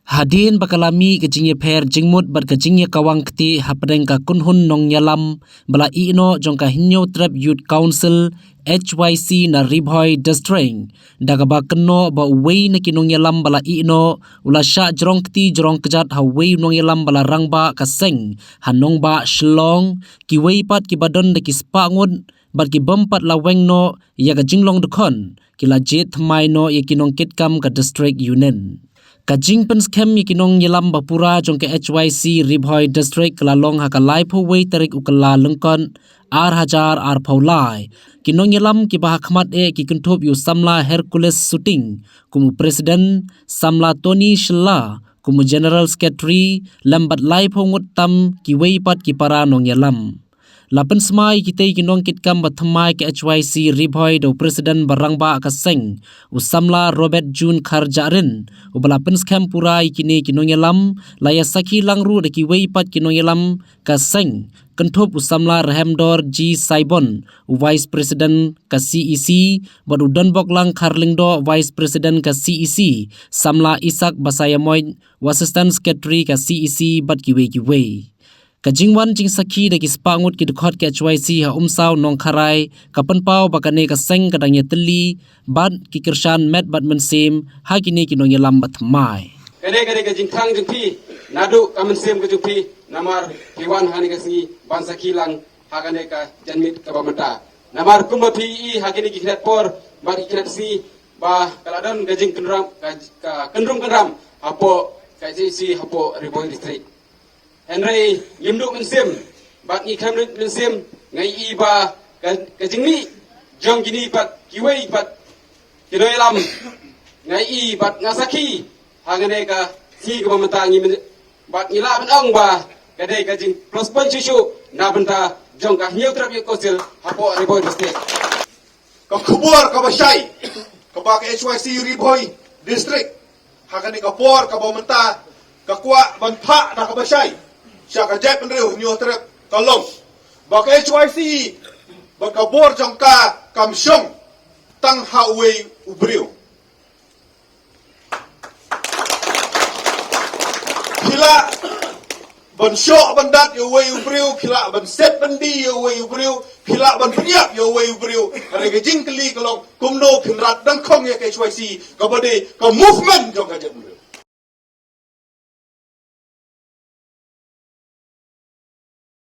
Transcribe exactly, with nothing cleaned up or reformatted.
Hadien ba ka la mih ka jingïapher jingmut bad ka jingïakawang kti hapdeng ka kynhun nongïalam ba la ïehnoh jong ka Hynñiewtrep Youth Council, H Y C, na Ri Bhoi District, da kaba kynnoh ba uwei na ki nongïalam ba la ïehnoh u la shah jrong kti jrong kjat ha uwei u nongïalam ba la rangbah ka seng ha nongbah Shillong, kiwei pat kiba don da ki spah ngut bad ki bym pat la weng noh ïa ka jinglong dkhot ki la jied thymmai noh ïa ki nongkitkam ka District Union. Ka jingpynskhem ïa ki nongïalam ba pura jong ka H Y C Ri Bhoi District ka la long ha ka laiphew wei tarik u Kyllalyngkot ar hajar arphew lai. Ki nongïalam kiba ha khmat eh ki kynthup ïa u samla Hercules Suting kum u president, samla Tony Shylla kum u general secretary, lem bad laiphew ngut tam kiwei pat ki para nongïalam. La pynsmai kitei ki nongkitkam ba thymmai ka H Y C Ri Bhoi da u president ba rangbah ka seng, u samla Robert June Kharjahrin, uba la pynskhem pura ïa kine ki nongïalam. La ïa sakhi lang ruh da kiwei pat ki nongïalam ka seng, kynthup u samla Rehemdor G Saibon, u vice president ka C E C, bad u Donboklang Kharlyngdoh, vice president ka C E C, samla Isaac Basaiawmoit, u assistant secretary ka C E C, bad kiwei kiwei. Ka jingwan jingsakhi da ki spah ngut ki dkhot ka H Y C ha Umsaw Nongkharai ka pynpaw ba kane ka seng ka dang ïatylli bad ki kyrshan met bad mynsiem ha kine ki nongïalam ba thymmai. Kane kane ka jingthrang jong phi naduh ka mynsiem ka jong phi, namar phi wan ha kane ka sngi ban sakhi lang ha kane ka janmiet kaba mynta. Namar kumba phi i ha kine ki khyndiat por bad ki khyndiat sngi ba ka la don ka jingkynram, ka, ka kynrum kynram hapoh ka H Y C hapoh Ri Bhoi District. Hynrei ngim duh mynsiem bad ngi khlem duh mynsiem, nga i ba ka, ka jingmih jong kine pat kiwei pat ki nongïalam, nga i bad nga sakhi ha kane ka sngi kaba mynta ngi myn-, bad ngi lah ban ong ba ka dei ka jingpynlong shuh shuh na bynta jong ka Hynñiewtrep Youth Council hapoh Ri Bhoi District. Ka khubor kaba shai kaba ka H Y C Ri Bhoi District ha kane ka por kaba mynta ka kwah ban phah da kaba shai sha ka jaitbynriew Hynñiewtrep ka long ba ka H Y C bad ka bor jong ka kam shong tang ha uwei u briew. Phi lah ban shoh ban dat ïa uwei u briew, phi lah ban set ban die ïa uwei u briew, phi lah ban pynïap ïa uwei u briew. Hynrei ka jingkylli ka long kumno phin rat dang khong ïa ka H Y C kaba dei ka movement jong ka jaitbynriew.